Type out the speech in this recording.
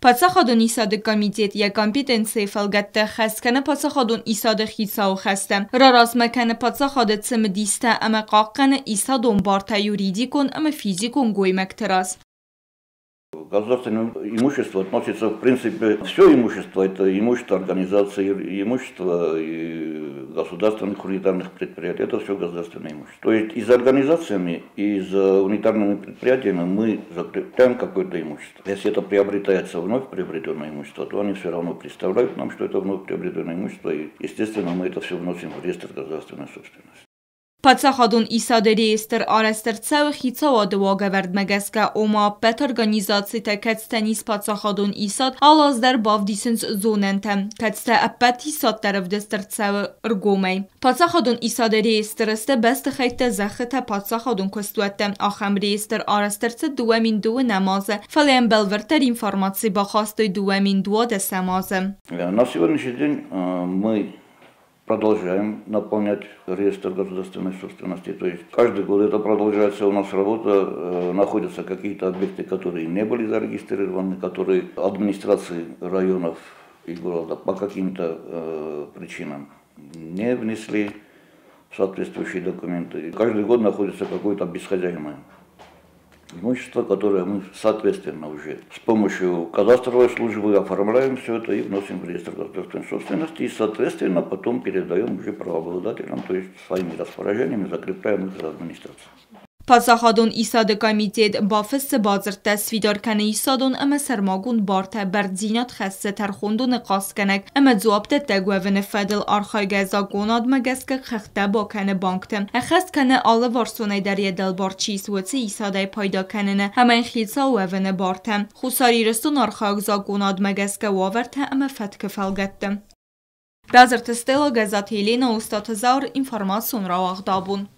Паддзахадон исады комитет йӕ компетенцийы фӕлгӕтты ӕххӕст кӕны паддзахадон исады хицауы хӕстӕ, раразмӕ кӕны паддзахады цымыдистӕ ӕмӕ хъахъхъӕны исадон бартӕ юридикон ӕмӕ физикон гоймӕгты раз. Государственное имущество относится, в принципе, все имущество, это имущество организации, имущество и государственных унитарных предприятий, это все государственное имущество. То есть и за организациями, и за унитарными предприятиями мы закрепляем какое-то имущество. Если это приобретается вновь приобретенное имущество, то они все равно представляют нам, что это вновь приобретенное имущество, и, естественно, мы это все вносим в реестр государственной собственности. Паддзахадон исады реестр арӕзт ӕрцӕуы хицауады уагӕвӕрдмӕ гӕсгӕ, ома ӕппӕт организацитӕ, кӕцытӕн ис паддзахадон исад, алы аз дӕр бавдисынц зонӕнтӕ, кӕцытӕ ӕппӕт исад дӕр ӕвдыст ӕрцӕуы ӕргомӕй. Паддзахадон исады реестры сты бӕстыхӕйттӕ, зӕххытӕ, паддзахадон куыстуӕттӕ. Ахӕм реестр арӕзт ӕрцыд 2012-ӕм азы, фӕлӕ йӕм бӕлвырддӕр информаци бахастой 2012-ӕм азы. На сегодняшний день мы продолжаем наполнять реестр государственной собственности. То есть каждый год это продолжается у нас работа, находятся какие-то объекты, которые не были зарегистрированы, которые администрации районов и города по каким-то причинам не внесли соответствующие документы. Каждый год находится какое-то бесхозяйное имущество, которое мы, соответственно, уже с помощью кадастровой службы оформляем все это и вносим в реестр государственной собственности и, соответственно, потом передаем уже правообладателям, то есть своими распоряжениями закрепляем их за администрацией. Паддзахадон исады комитет бафыссы бадзырдтӕ, сфидар кӕны исадон ӕмӕ сӕрмагонд бартӕ, бӕрндзинад хӕссы тӕрхондоны хъастгӕнӕг ӕмӕ дзуапдӕттӕг уӕвыны фӕдыл архайгӕ закъонадмӕ гӕсгӕ хыгъдтӕ бакӕны банкты, ӕххӕст кӕны алыварсонӕй дӕр йӕ дӕлбар чи ис, уыцы исадӕй пайда кӕныны ӕмӕ йын хицау уӕвыны бартӕ Хуссар Ирыстоны архайӕг закъонадмӕ гӕсгӕ уавӕртӕ ӕмӕ фӕткы фӕлгӕтты. Бязырты Стелла, Гӕззаты Еленӕ, Остъаты Зауыр, информацион рауагъд Абон.